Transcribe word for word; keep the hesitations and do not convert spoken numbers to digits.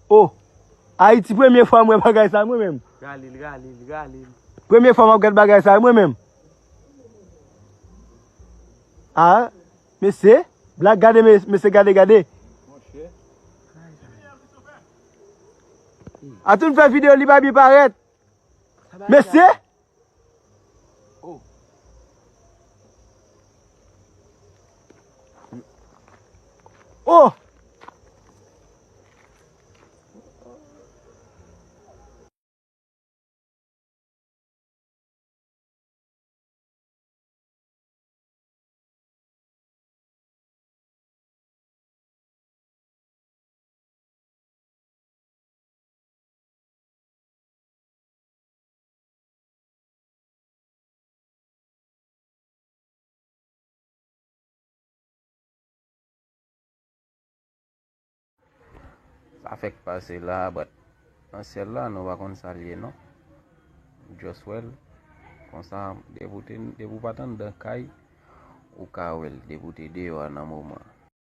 Oh, Ayiti, premye fwa m wè bagay sa mwen menm. Rale l, rale l, rale l. Premye fwa m ap gad bagay sa mwen menm. Ah, mesye, Black, gade, mes- mesye, gade, gade. Monchè. Atoun fè videyo, li pa byen parèt. Mesye! Oh. Oh! Sa fèk pase la, but nan syèl la, nou pa konn sa l ye, non. Just wè l. Konsa, depi w te, depi w pa t anndan kay, ou ka wè l. Depi w te deyò a nan moman.